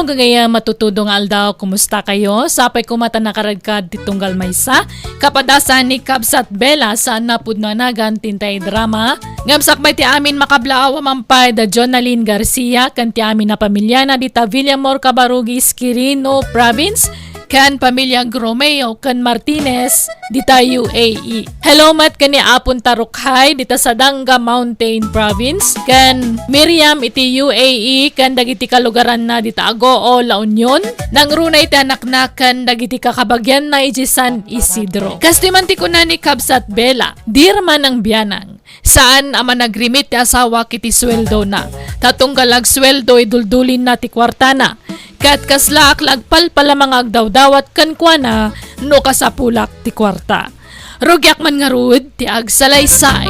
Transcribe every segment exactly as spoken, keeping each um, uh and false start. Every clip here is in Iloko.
Gagayam a tutudo nga aldaw, kumusta kayo? Sapay koma ta nakaradkad ti tunggal maysa. Kapadasan ni Kabsat Bella saan a pudno a nagan ti intay drama. Ngem sakbay ti amin, makablaaw a mampay da Jonalyn Garcia ken ti amin a pamiliana dita Villamor, Cabarugis, Quirino Province, ken pamiliag Romeo ken Martinez dita U A E. Hello met ken ni Apon Tarukhay dita Sadanga Mountain Province, ken Miriam iti U A E, ken dagiti kalugaranna dita Agoo, La Union, nangruna iti anakna ken dagiti kakabagianna iti San Isidro. Kastoy man ti kuna ni Kabsat Bella, "Dear Manang Bianang, saan a managrimit ti asawak iti sueldona. Ta tunggal agsueldo, iduldulinna ti kuartana. Ket kaslaak la agpalpalamang nga agdawdawat kenkuana no kasapulak ti kuarta. Rugiak man ngarud ti agsalaysay."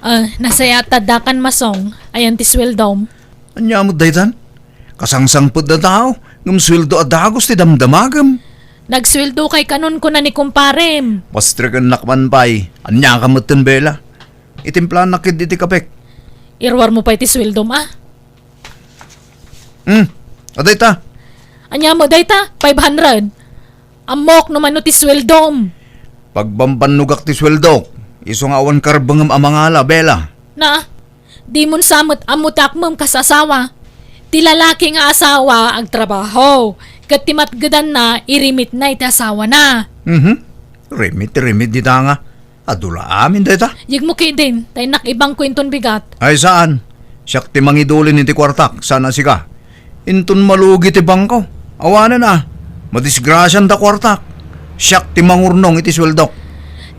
Ah, nasayaat ta addakan, Masong. Ayan ti sueldom. Ania met daytan? Kasangsangpet a tao, ngem sueldo a dagus ti damdamagem. Nagsueldo kay kanon, kuna ni kumparem. Pastrekennak man pay. Ania ka metten, Bella? Itimplanak ket iti kapek. Iruarmo pay ti sueldom, a? Hmm, adayta. Ania mo dayta? Five hundred. Ammok no mano ti sueldom. Pagbambannogak ti sueldok. Isu nga awan karbengem a mangala, Bella. Na, dimon sa met ammo ti akmem kas asawa. Ti lalaki nga asawa agtrabaho, ket ti matgedanna, irimitna iti asawana. Mhm. Rimit, rimit dita nga. Adu la amin dayta. Yegmo ketdin, ta innak ibangko inton bigat. Ay saan. Siak ti mangidulin iti kuartak, saan a sika. Inton malugi ti bangko, awanen a. Madisgrasian ta kuartak. Siak ti mangurnong iti sueldok.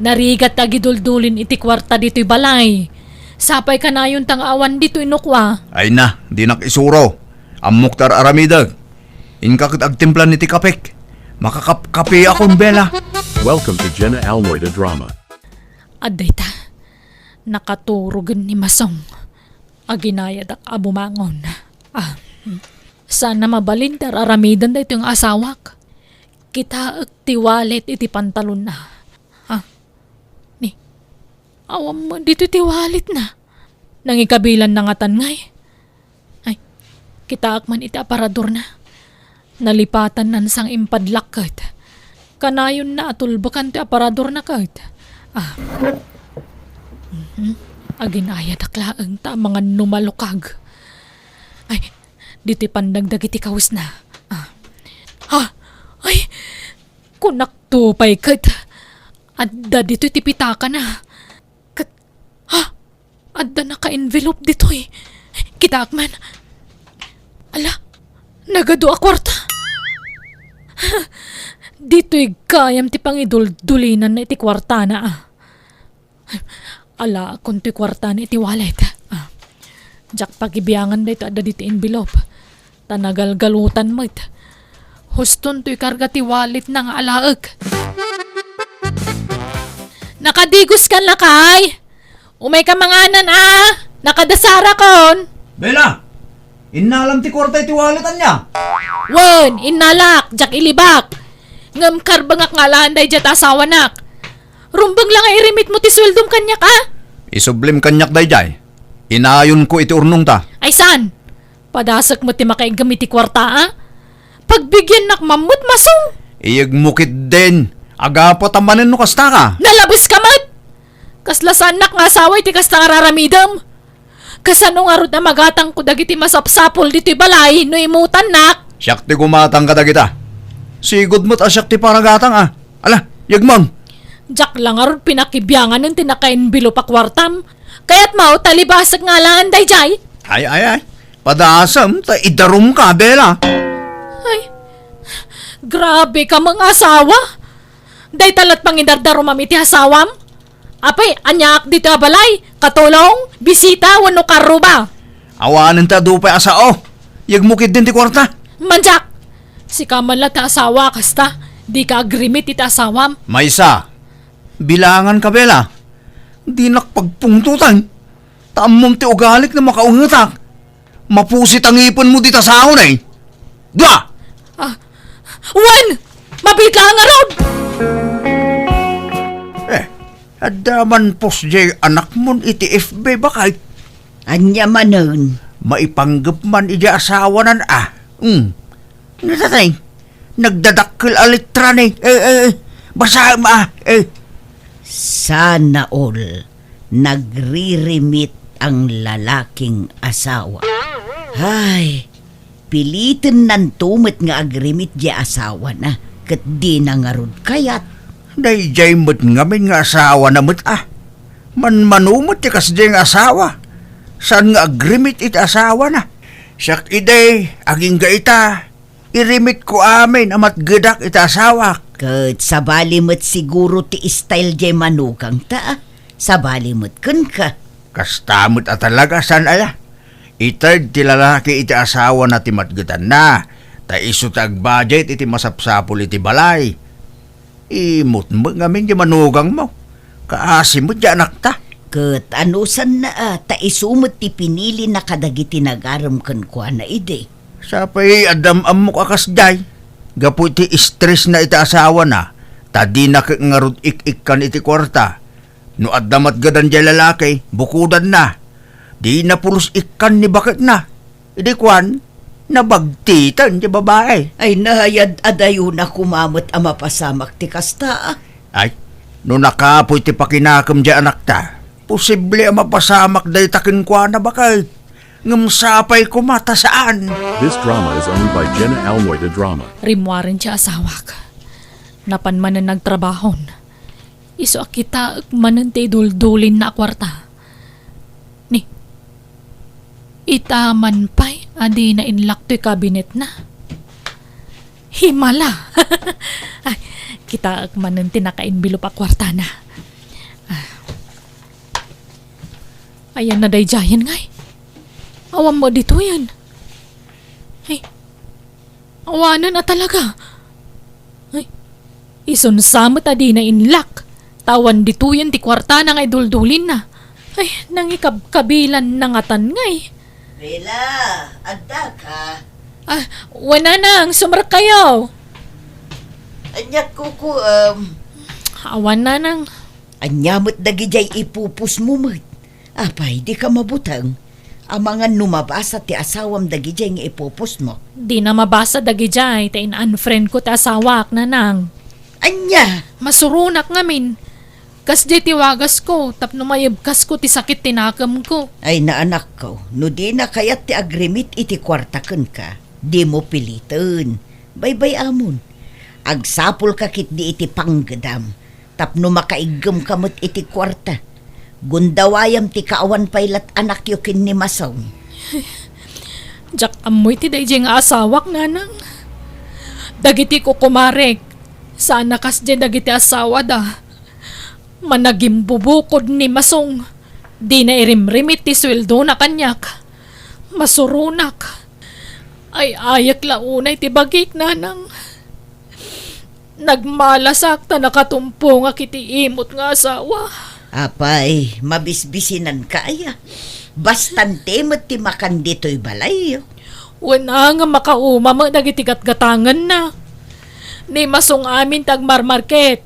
Narigat ti agiduldulin iti kuarta ditoy balay. Sapay kanayon ta nga awan ditoy nukua. Ay na, dinak isuro. Ammok ti ar-aramidek. Inka ket agtimplan iti kapek. Makakapkapiakon, Bella. Welcome to Jenna Almoida Drama. Adda ita. Nakaturogen ni Masong. Aginayadak a bumangon. Ah, hmm. Saan a mabalin ti ar-aramiden daytoy nga asawak. Kitaek ti wallet iti pantalonna. Ah, ni, awan met ditoy ti walletna. Nangikabilanna ngatan ngay? Ay, kitaak man iti aparadorna. Nalipatannan sang impadlak ket. Kanayonna a tulbekan ti aparadorna ket. Ah. Mhm. Aginayadak laeng ta amangan no malukag. Ay, ditoy pandang dagiti kawesna. Ah. Ha? Ay, kunakto pay ket. Adda ditoy ti pitakana. Ket, ha? Adda naka-envelope ditoy. Kitaak man. Ala, nagadu a kuarta. Ditoy gayam ti pangiduldulinanna iti kuartana, a. Alaekon toy kuartana iti wallet. Ah. Diak pagibiangan daytoy adda ditoy envelope. Ta nagalgalutan met. Huston toy karga ti walletna nga alaek. Nakadigos ka, lakay? Umay ka manganan, a? Nakadasarakon. Bella! Innalam ti kuarta iti wallet, ania? Wen, innalak, diak ilibak. Ngem karbengak nga alaan daydiay ti asawanak. Rumbeng la nga irimitmo ti sueldom kaniak, a? Isublim kaniak daydiay. Inayonko iti urnongta. Ay saan? Padasek met ti makaiggem iti kuarta, a? Pagbigiannak man met, Masong. Iyegmo ketdin. Agapot a manen no kasta ka. Nalabes ka met! Kasla saannak nga asawa iti kasta nga raramidem. Kasano ngarud a magatangko dagiti masapsapul ditoy balay no imutannak? Siak ti gumatang kadagita. Sigud met a siak ti paragatang, a. Ala, yegmon. Diak la ngarud pinakibianganen ti naka-envelope a kuartam. Kayatmo, talibasek nga alaan daydiay? Ay, ay, ay. Padasem ta idarumka, Bella. Ay, grabe ka, mga asawa. Dayta lat pangidardarumam iti asawam? Apay, aniaak ditoy a balay? Katulong, bisita, wenno karruba? Awanen ti adu pay a sao. Yegmo ketdin ti kuarta. Mandiak! Sika man la ti asawa a kasta. Dika agrimit iti asawam. Maysa, bilangan ka, Bella. Dinak pagpungtotan. Ta ammom ti ugalik no makaungetak. Mapusit a ngipenmo dita saon, eh. Dua! Ah, wen! Mabitla ngarud! Eh, adda man post jay anakmon iti F B, bakay? Ania manen? Maipanggep man idiay asawanan a. Hmm. Natay, nagdadakkel a letra ni. Eh, eh, eh. Basaem a. Eh. Sana all nagririmit ang lalaking asawa. Ay, pilitennanto met nga agrimit diay asawana, ket dina ngarud kayat. Daydiay met ngamin nga asawana met a. Manmano met ti kasdiay nga asawa. Saan nga agrimit iti asawana? Siak idi, agingga ita, irimitko amin a matgedak iti asawak. Ket sabali met siguro ti style diay manugangta a. Sabali met kenka. Kasta met a talaga, saan aya? Ited ti lalaki iti asawana ti matgetanna, ta isu ti agbudget iti masapsapul iti balay. Imot met ngamin diay manugangmo. Kaasi met diay anakta. Ket anusanna a, ta isu met ti pinilina kadagiti nagarem kenkuana idi. Sapay adda am-ammok a kasdiay. Gapu iti stressna iti asawana, ta dina ket ngarud ik-ikkan iti kuarta. No adda matgedan diay lalaki, bukodanna. Dina pulos ikkan ni baketna. Idi kuan, nabagtitan diay babai. Ay, nayad-adayona koma met a mapasamak ti kasta a. Ay, no nakapuy ti pakinakem diay anakta, posible a mapasamak dayta kenkuana baket. Ngem sapay koma ta saan. This drama is owned by Jenna Almoy de Drama. Rimmuaren ti asawak. Napan manen nagtrabahon. Isu a kitaek manen ti iduldulinna a kuarta. Ni, ita man pay a dina inlock toy kabinetna. Himala! Ay, kitaek manen ti naka-envelope a kuartana. Ah. Ayanna daydiayen ngay. Awan met ditoyen. Ay, awanen a talaga. Ay, isunsa met a dina inlock. Ta awan ditoyen ti kuartana nga iduldulinna. Ay, nangikabkabilanna ngatan ngay. Bella, addaka? Ah, wen nanang, sumrekkayo. Aniak kukuem? Awan nanang. Ania met dagidiay ipupusmo met? Apay, dika mabuteng. Amangan no mabasa ti asawam dagidiay nga ipupusmo. Dina mabasa dagidiay ta in-unfriendko ti asawak, nanang. Ania? Masuronak ngamin. Kasdiay ti wagasko tapno mayebkasko ti sakit ti nakemko. Ay, anakko, no dina kayat ti agrimit iti kuarta kenka, dimo piliten. Baybay-amon. Agsapulka ketdi iti panggedam tapno makaiggemka met iti kuarta. Gundawayam ti kaawan pay lat anakyo ken ni Masong. Diak ammo iti daydiay nga asawak, nanang. Dagiti kukumarek, saan a kasdiay dagiti asawada. Managimbubukod ni Masong. Dina irimrimit ti sueldona kaniak. Masuronak. Ay-ayek la unay ti bagik, nanang. Nagmalasak ta nakatumpongak iti imot nga asawa. Apay, mabisbisinanka aya? Bastante met ti makan ditoy balayyo. Wen a nga makauma met dagiti gatgatangenna. Ni Masong amin ti agmarmarket.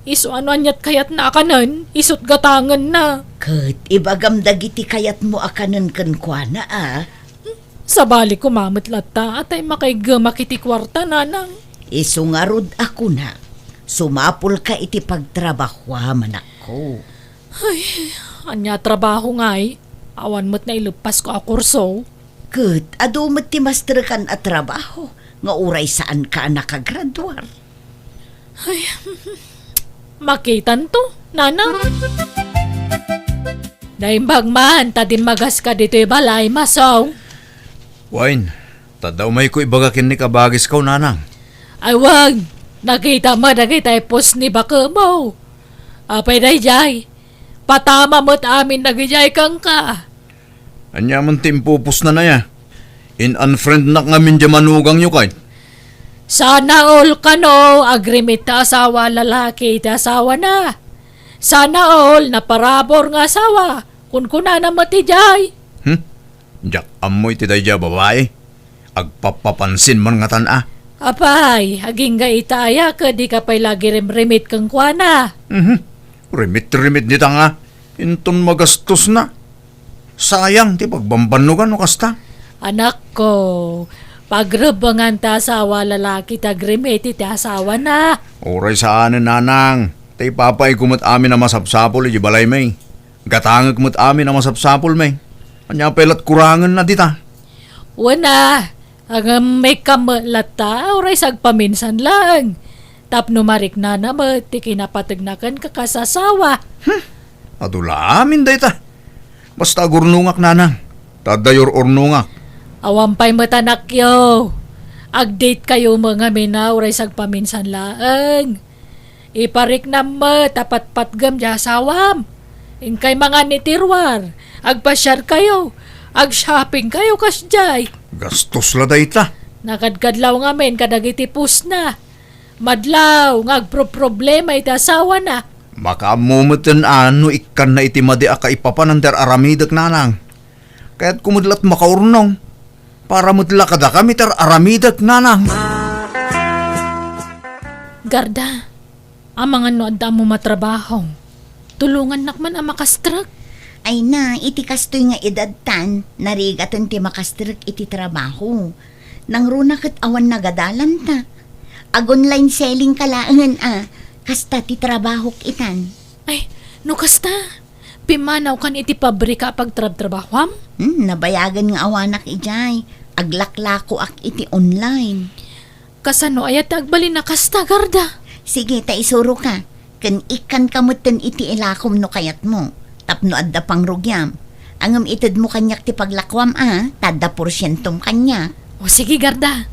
Isu a no aniat kayatna a kanen, isut gatangenna. Ket ibagam dagiti kayatmo a kanen kenkuana a. Sabali koma met latta a tay makaiggemak iti kuarta, nanang. Isu ngarud a kunak, sumapulka iti pagtrabahoam, anakko. Ay, ania a trabaho ngay? Awan met naileppasko a kurso. Ket adu met ti masterekan a trabaho nga uray saanka a nakagraduar. Ay, makitanto, nanang. Naimbag man ta dimmagaska ditoy balay, Masong. Wen, ta adda umayko ibaga ken ni kabagisko, nanang. Ay, wen, nakita mo dagiti post ni bakemo. Apay daydiay, patama met amin dagidiay kenka. Ania man ti impupusnan aya? In-unfriendnak ngamin diay manugangyo, kay? Sana all kano, agrimit ti asawa a lalaki iti asawana. Sana all naparabur nga asawa, kunkunana met idiay. Hmm? Diak ammo iti daydiay a babai. Agpappapansin man ngatan a. Apay, agingga ita aya ket dika pay la agirimrimit kenkuana? Mhm. Rimit-rimit dita nga. Inton magastos na. Sayang ti pagbambannogan no kasta. Anakko, pagrebbengan ti asawa a lalaki ti agrimit iti asawana. Uray saanen, nanang. Ta ipapayko met amin a masapsapul iti balaymi. Gatangek met amin a masapsapulmi. Ania pay lat kurangenna dita? Wen a, ngem ikkan met latta, uray sagpaminsan laeng. Tapno mariknana met ti kinapategna kenka kas asawa. Hmm, adu la amin dayta. Basta agurnongak, nanang. Ta adda ur-urnongak. Awan pay met, anakyo. Ag-date kayo met ngamin a uray sagpaminsan laeng. Ipariknam met a patpatgem ti asawam. Inkay mangan iti ruar. Agpasiar kayo. Ag-shopping kayo kasdiay. Gastos la dayta. Nakadkadlaw ngamin kadagiti pusna. Madlaw nga agproproblema iti asawana. Makaammo meten a no ikkanna iti madi a kaipapanan ti ar-aramidek, nanang. Kayatko met lat makaurnong. Para met la kadakami ti ar-aramidek, nanang. Garda, amangan no adda ammo matrabaho. Tulongannak man a makastrek. Ay na, iti kastoy nga edadtan, narigaten ti makastrek iti trabaho. Nangruna ket awan nagadalanta. Ag-online selling ka laengen a, kasta ti trabahok itan. Ay, no kasta, pimmanawkan iti pabrika a pagtrabtrabahoam? Hmm, nabayagen nga awanak idiay. Aglaklakoak iti online. Kasano aya ti agbalin a kasta, Garda? Sige, ta isuroka. Ken ikkanka metten iti ilakom no kayatmo, tapno adda pangrugiam. Ngem itedmo kaniak ti paglakoam a, ta adda porsientom kaniak. O sige, Garda.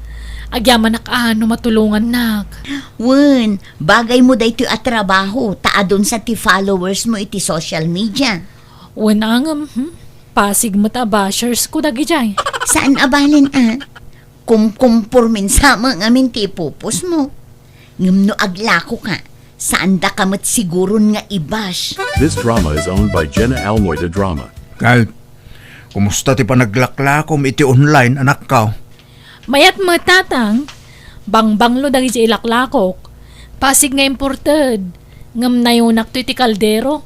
Agyamanak a no matulongannak. Wen, bagaymo daytoy a trabaho, ta adun sa ti followers mo iti social media. Wen a ngem, hmm? Pasig met a bashers ko dagidiay. Saan a balen a? Kumkumpormin sa met ngamin ti ipupos mo. Ngem no aglako ka, saan da ka met siguron nga i-bash. This drama is owned by Jenna Almoy de Drama. Kal, kumusta ti panaglaklakom iti online, anakko? Mayat met, tatang. Bangbanglo dagiti ilaklakok. Pasig nga imported. Ngem nayonakto iti kaldero.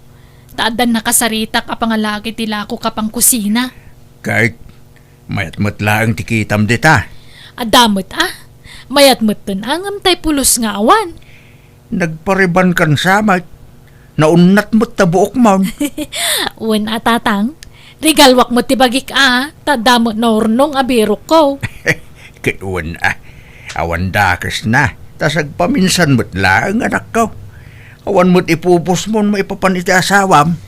Ta addan nakasaritak a pangalaak iti lakok a pangkusina. Kay, mayat met laeng ti kitam dita. Adda met a. Mayat metten a ngem tay pulos nga awan. Nagparebankan sa met. Naunnat met ta buokmon. Wen a, tatang. Regaluak met ti bagik a, ta adda met naurnong a birokko. Ket wen a. Awan dakesna. Ta sagpaminsan met laeng, anakko. Awan met ipupusmon maipapan iti asawam.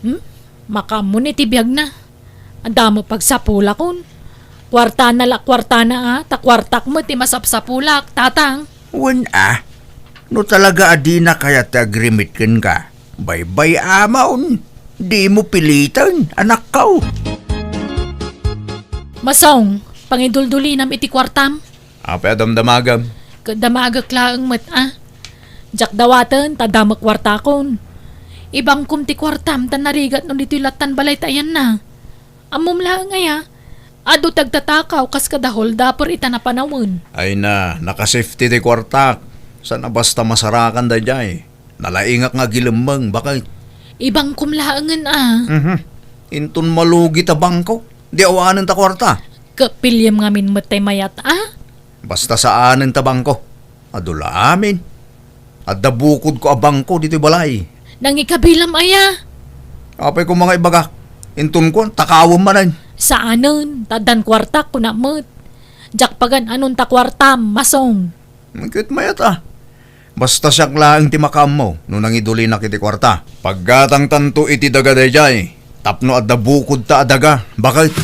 Hmm? Makaammo ni ti biagna. Adda met pagsapulakon. Kuartana la kuartana a, ta kuartak met ti masapsapulak, tatang. Wen a, no talaga a dina kayat ti agrimit kenka, baybay-amon, dimo piliten, anakko. Masong, pangiduldulinam iti kuartam. Apay a damdamagam? Ket damagek laeng met a. Diak dawaten ta adda met kuartakon. Ibangkom ti kuartam ta narigatno ditoy lattan balay ta ayanna. Ammom laeng aya, adu ti agtatakaw kas kada holdaper ita napanawen. Ay na, nakasafety ti kuartak. Saan a basta masarakan daydiay. Nalaingak nga agilemmeng, baket. Ibangkom laengen a. Mhm. Inton malugi ta bangko, di awanen ta kuarta. Ket piliem ngamin met tay mayat a? Basta saanen ta bangko. Adu la amin. Adda bukodko a bangko ditoy balay. Nangikabilam aya? Apay koma nga ibagak? Inton kuan, takawem manen. Saanen, ta addan kuartak, kunak met. Diak pagan-anon ta kuartam, Masong. Ket mayat a. Basta siak laeng ti makaammo no nangidulinak iti kuarta. Paggatangtanto iti daga daydiay, tapno adda bukodta a daga, baket.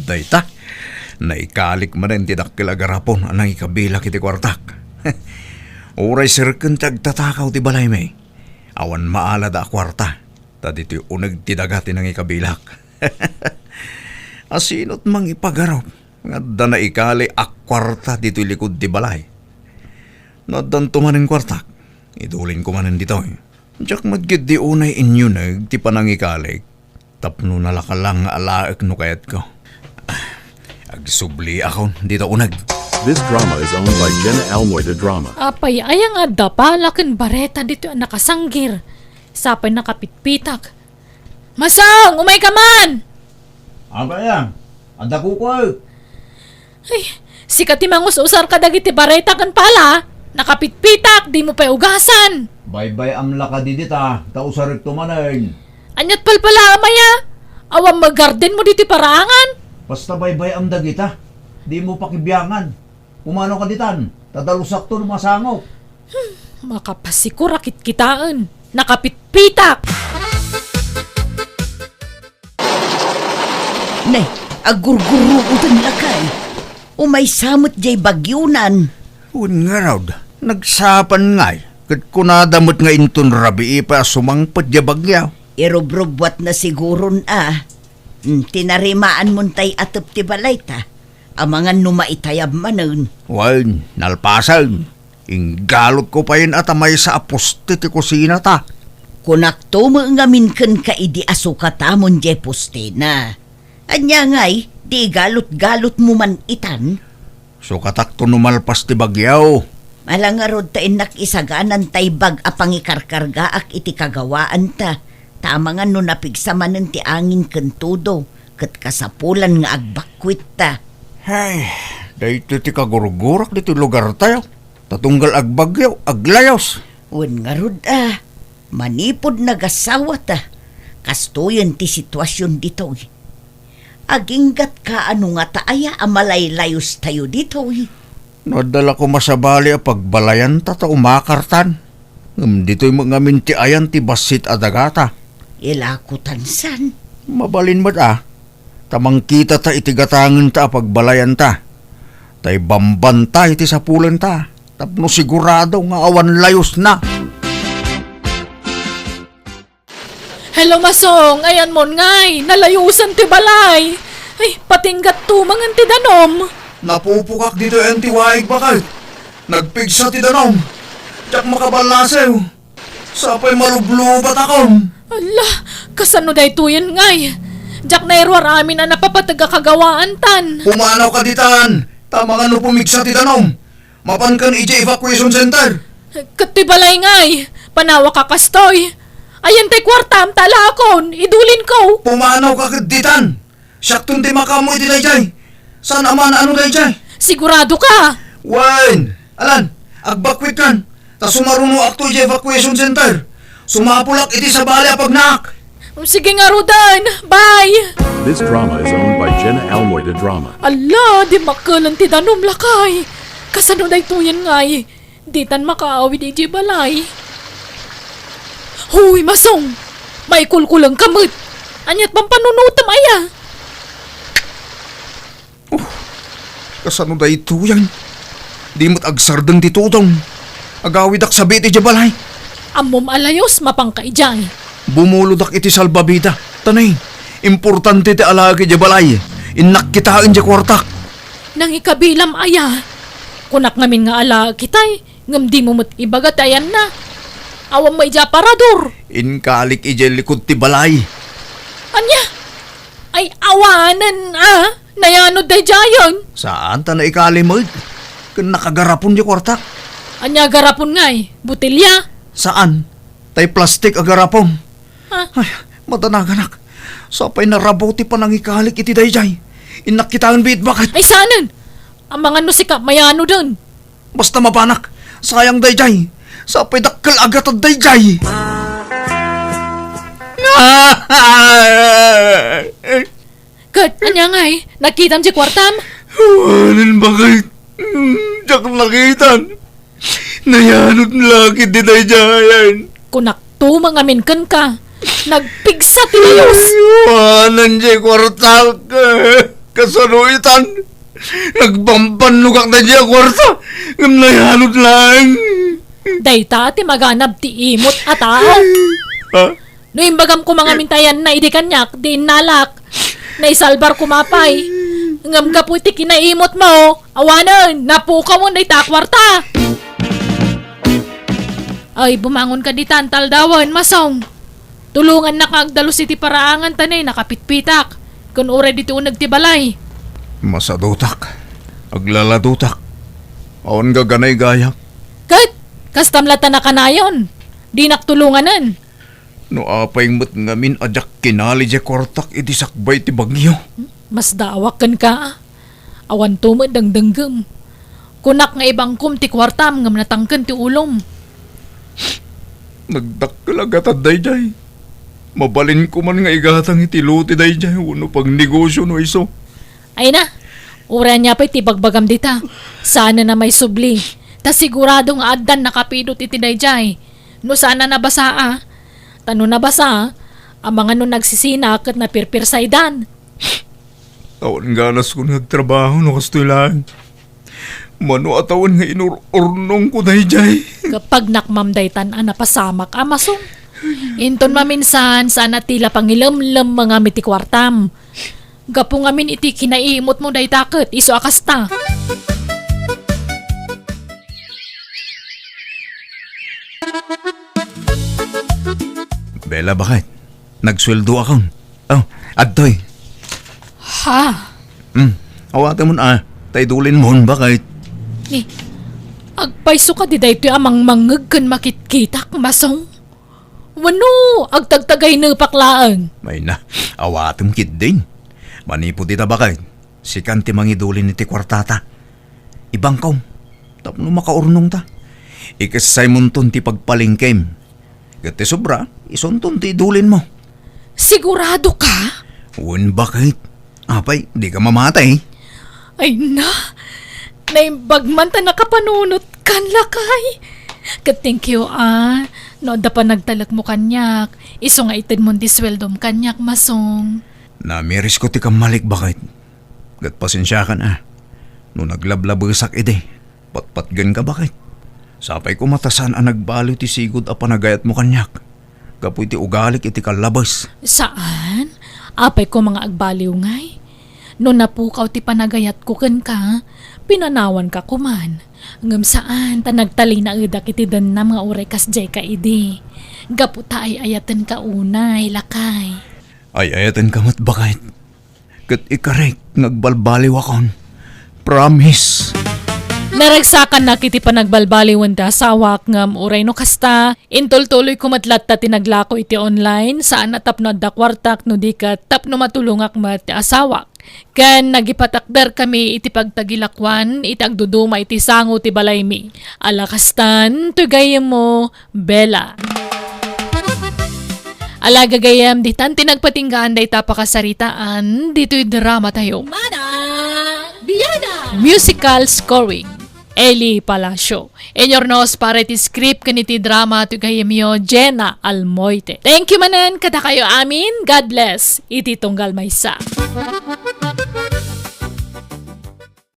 Dayta, naikalik manen ti dakkel a garapon a nangikabilak iti kuartak. Uray serken ti agtatakaw ti balaymi, awan maalada a kuarta, ta ditoy uneg ti daga ti nangikabilak. Asinot mangipagarup nga adda naikali a kuarta ditoy likud ti balay? No addanto manen kuartak, idulinko manen ditoy. Diak met ketdi unay inyuneg ti panangikalik tapno nalakalang nga alaek no kayatko. Agsubliakon dita uneg. This drama is owned by Jenna Almoy de Drama. Apay, aya nga adda pala ken bareta ditoy a nakasanggir. Sapay nakapitpitak. Masong, umayka man! Apay, a, adda kukuek. Ay, sika ti mangus-usar kadagiti bareta ken pala. Nakapitpitak, dimo pay ugasan. Baybay-am la kadi dita, ta usarekto manen. Aniat palpalaam aya? Awan magardenmo ditoy paraangan? Basta baybay-am dagita. Dimo pakibiangan. Umano ka ditan, ta dalusakto no masangok. Hmm, makapasikurak kitkitaen. Nakapitpitak! Ne, agurguruoten lakay. Umaysa met jay bagyonan. Wen ngarud, nagsapan ngay, ket kunada met nga inton rabii pay a sumangpet jay bagyo. Irubrubbuatna siguron a. Hmm, tinarimaanmon tay atep ti balayta. Amangan no maitayab manen. Wen, nalpasen. Inggalutko payen a ta maysa a poste ti kusinata. Kunakto met ngamin kenka idi a sukatamon jay postena. Ania ngay, di igalutgalutmo man itan? Sukatakto no malpas ti bagyo. Ala ngarud ta innak isaganan tay bag a pangikarkargaak iti kagawaanta, ta amangan no napigsa manen ti angin ken tudo, ket kasapulan nga agbakkuitta. Hay, daytoy ti kagurgurak ditoy lugartayo. Ta tunggal agbagyo, aglayus. Wen ngarud a, manipud nagasawata, kastoyen ti situasion ditoy. Aginggatka a no ngata aya a malaylayustayo ditoy? No adda la koma sabali a pagbalayanta ta umakartan. Ngem ditoy met ngamin ti ayan ti bassit a dagata. Ilakutan san? Mabalin met a, ta mangkitata iti gatangenta a pagbalayanta. Ta ibambanta iti sapulenta tapno sigurado nga awan layusna. Hello, Masong. Ayanmon ngay, nalayusan ti balay. Ay, patinggat tumangen ti danom. Napupukak ditoy ti waig baket. Nagpigsa ti danom. Diak makaballasew. Sapay malublubatakon. Ala, kasano daytoyen ngay? Diak nairuar amin a napapateg a kagawaantan. Pumanaw ka ditan. Ta amangan no pumigsa ti danom. Mapankan idiay evacuation center. Ket ti balay ngay, panawak a kastoy. Ayan tay kuartam ta alaakon, idulinko. Pumanaw ka ket ditan. Siakton ti makaammo iti daydiay. Saan a maano daydiay? Sigurado ka? Wen, alan, agbakwitkan. Ta sumarunoakto idiay evacuation center. Sumapulak iti sabali a pagnaak. Sige ngaruden. Bye! This drama is owned by Jenna Almoy de Drama. Ala, dimmakkel ti danom lakay. Kasano daytoyen ngay? Ditan makaawid idiay balay. Huy, Masong! Maikulkulengka met. Aniat pampanunotem aya? Oh, kasano daytoyen? Di met agsardeng ti tudong. Agawidak sa biit idiay balay. Ammom a layus, mapanka idiay. Bumulodak iti salbabida. Tanay, importante ti alaek idiay balay. Innak kitaen diay kuartak. Nangikabilam aya? Kunak ngamin nga alaek itay, ngem dimo met ibaga ti ayanna. Awan met idiay aparador. Inkalik idiay likod ti balay. Ania? Ay, awanen, a? Nayanod daydiayen? Saan ta naikali met. Ken nakagarapon diay kuartak. Ania garapon ngay? Botelya? Saan. Tay plastik a garapon. Ha? Ay, madanaganak. Sapay narabo ti panangikalik iti daydiay. Innak kitaen biit baket. Ay, saanen? Amangan no sika mayanoden. Basta mapanak. Sayang daydiay. Sapay dakkel a gatad daydiay. Ket, ania ngay? Nakitam diay kuartam? Awanen baket. Diak nakitan. Nayanod la ketdi daydiayen. Kunak tumangamin kenka. Nagpigsa ti layus. Awanen diay kuartak. Kasano itan? Nagbambannogak daydiay a kuarta. Ngem nayanod laeng. Dayta ti maganab ti imot a tao. Ha? No imbagam koma ngamin ta ayanna idi kaniak, di innalak. Naisalbar koma pay. Ngem gapu iti kinaimotmo, awanen, napukawen dayta a kuarta. Ay, bumangon ka ditan, ta aldawen, Masong. Tulongannaka agdalus iti paraangan ta ne, nakapitpitak. Ken uray ditoy uneg ti balay. Masadutak. Aglaladutak. Awan gaganay gayak. Ket, kastam latta nakanayon. Dinak tulonganen. No apay met ngamin a diak kinali diay kuartak idi sakbay ti bagyo. Masdaawak kenka. Awanto met dengdenggem. Kunak nga ibangkom ti kuartam ngem natangken ti ulom. Nagdakkel a gatad daydiay. Mabalinko man nga igatang iti lote daydiay wenno pagnegosio no isu. Ay na, uray ania pay ti ibagbagam dita. Saan a maisubli. Ta sigurado nga addan nakapidot iti daydiay. No saan a nabasa a. Ta no nabasa, amangan no nagsisina ket napirpirsaydan. Awan ganaskon nga agtrabaho no kastoy laeng. Mano a tawen nga inur-urnongko daydiay. Kapag nakmam daytan a napasamak a masong. Inton maminsan, saan a ti la pangilemlem nga miti kuartam. Gapu ngamin iti kinaimutmo dayta ket isu a kasta. Bella, bakit? Nagsueldo akon. Oh, adtoy. Ha? Hmm, awatem mon a, ta idulin mon, bakit? Ni, agpayso ka di daytoy a mangmangngeg ken makitkitak, Masong? Wenno, agtagtagaynepak laeng? Ay na, awatem ketdin. Manipud ita, bakit? Sikan ti mangidulin iti kuartata. Ibangkom, tapno makaurnongta. Ikessaymonton ti pagpalengkem. Ket ti sobra, isunton ti idulinmo. Sigurado ka? Wen, bakit? Apay, di ka mamatay? Ay na, naimbag man ta nakapanunot kan, lakay. Ket thank you, ah. No adda panagtalekmo kaniak, isu nga itedmon ti sueldom kaniak, Masong. Namirisko ti kammalik, bakit? Ket pasensiakan a, no naglablabesak idi, patpatgenka, bakit? Sapay koma ta saan a nagbaliw ti sigud a panagayatmo kaniak, gapu iti ugalik iti kallabes. Saan? Apay koma nga agbaliw ngay? No napukaw ti panagayatko kenka, pinanawanka koman. Ngem saan ta nagtalinaedak iti dennam nga uray kasdiay ka idi. Gapu ta ay-ayatenka unay, lakay. Ay-ayatenka met, bakit? Ket ikarek nga agbalbaliwakon. Promise. Naragsakannak iti panagbalbaliwen ti asawak ngem uray no kasta, intultuloyko met latta ti naglako iti online, saan a tapno adda kuartak no di ket tapno matulongak met ti asawak. Ken nagipatakderkami iti pagtagilakuan iti agduduma iti sango ti balaymi. Ala kastan, ti gayyemmo, Bella. Ala gagayyem, ditan ti nagpatinggaan dayta pakasaritaan ditoy drama tayo. Manang Biana! Musical scoring, Eli Palacio. Inurnos para iti script ken iti drama ti gayyemyo, Jenna Almoite. Thank you manen kadakayo amin. God bless. Iti tunggal maysa.